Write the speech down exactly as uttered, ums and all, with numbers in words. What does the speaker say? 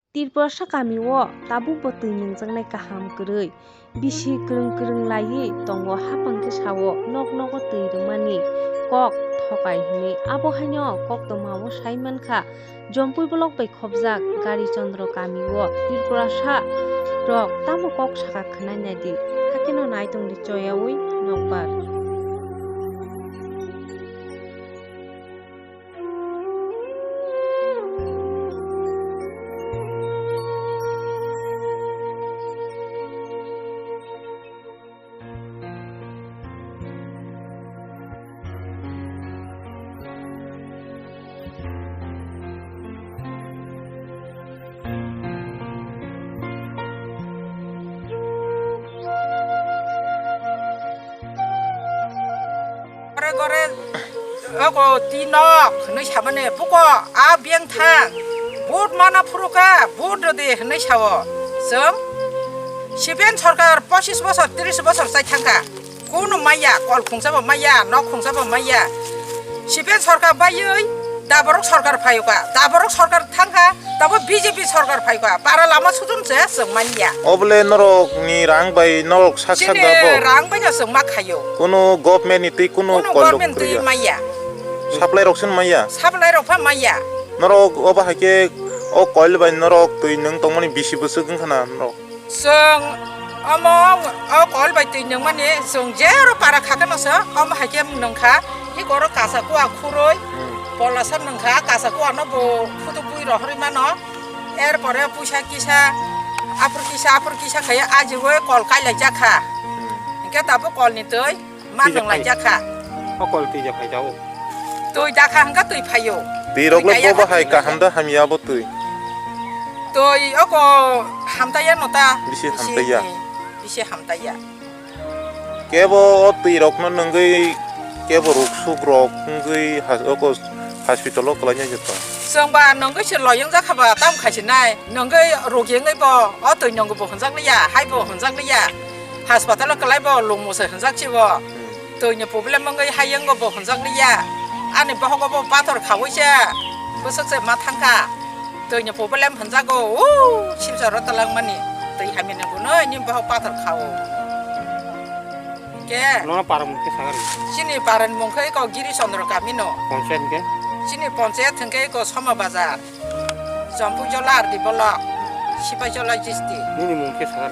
Tripurasa kamio tabukbo twi nungjaknai kaham kwrwi. Bisi kwrwng kwrwng laiwi tongo, haphang khe sao nok nogo twi rwmani kok thokai hwnwi. Abo haino koktwmao sai mankha, Jompui block bai khopjak Gari Chandra kamio Tripurasa rok tamo kok sakha khwnai naidi, hakheno nai tongdi choyaui nokbar. Gore gore, ogo tinok hwnwi samani, puko a biyang thang, vote mana phuruka, vote rwdi hwnwi sao. Chwng sipiyan sorkar pochis bosor, tris bosor chai thangkha, kunu maya, kol khungsa bo maya, nok khungsa bo maya. Sipiyan sorkar baiwi daborok sorkar phaiyuka, daborok sorkar thangkha, tabo B J P sorkar phaikha, para lama sujum se chwng manya. Obole norok ni rang bai norok sak sak da bo? Rang bai no chwng ma khaio. Kuno government ni twi kuno kol rok government twi kwrwi ya? Manya. Supply rok sin manya? Supply rok pha manya. Norok obo hai khe o kol bai norok twi nwng tongmani bisi bwswk wngkha na norok? Chwng omo o kol bai twi nwngmani chwng jero para khakhe no se omo hai khe nwngkha. Hi koro kasa kua khurui, hmm, polasa nwngkha, kasa kua no bo phutu bui rohorwi mano. Erpore puisa kisa, aphur kisa, aphur kisa khai ajibo kol kailai jakha. Hmm. Hinkhe tabuk kol ni twi ma twi nwng lai jakha. O kol twi jakha jao. Twi dakha hwnkha twi phaio. Twi rok le bo bahai kaham da hamya bo twi? Twi oko hamtaiya no ta. Bisi hamtaiya. Bisi hamtaiya. Kebo o twi rok no nwngwi kebo ruk suk rok wngwi has-, oko hospital o kwlai nai jeta. Chwng ba nwngwi se loyong jakha ba tam khai se nai. Nwngwi ruk yengwi bo o twi nwngwi bo hwnjak liya, hai bo hwnjak liya. Hospital o kwlai bo lungmo se hwnjak si bo. Hmm. Twi ni problem wngwi hayung bo hwnjak liya. Ani bohogo bo pathor khaui se bwswk se ma thangkha. Twi ni problem hwnjago, o Silchar o twlang mani. Twi hamya ni gunoi ni bohok pathor khao. Ke? Nono para mung khe sagar. Chini para ni mung khe ko Giri Chandra kami no. Panchayat ke? Chini panchayat hwnkhe ko Soma Bazar. Jampui Jola R D block, Sipai Jola district. Nini mung khe sagar.